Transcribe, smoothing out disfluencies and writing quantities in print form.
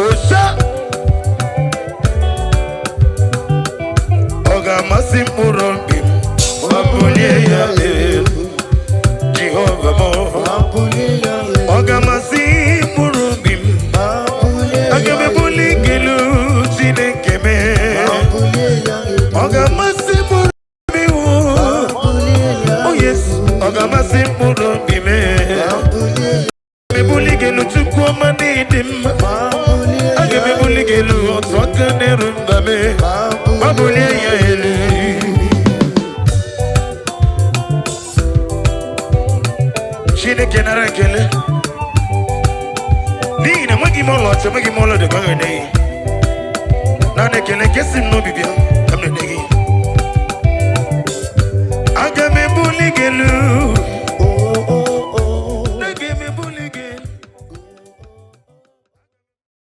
Ụsha ọ ga-amasị mkpụrụ obi m ma bulie ya elu. Jehova m, ọ ga-amasị mkpụrụ obi m. Aga m ebuli gị elu, Chineke mee. Ọ ga-amasị mkpụrụ obi m. Oh yes, ọ ga-amasị mkpụrụ obi m. Ebuli gị elu, Chukwu ọma, n'ịdị mma. Aga m ebuli gị elu, otu aka na-eru mba m. Ma bulie ya elu. Chineke, nara ekele, n'ihi na enweghị m ọlaọcha, enweghị m ọlaedo ka m ga-enye gị. Naanị ekele nke si m n'obi bịa ka m na-enye gị. Aga m ebuli gị elu.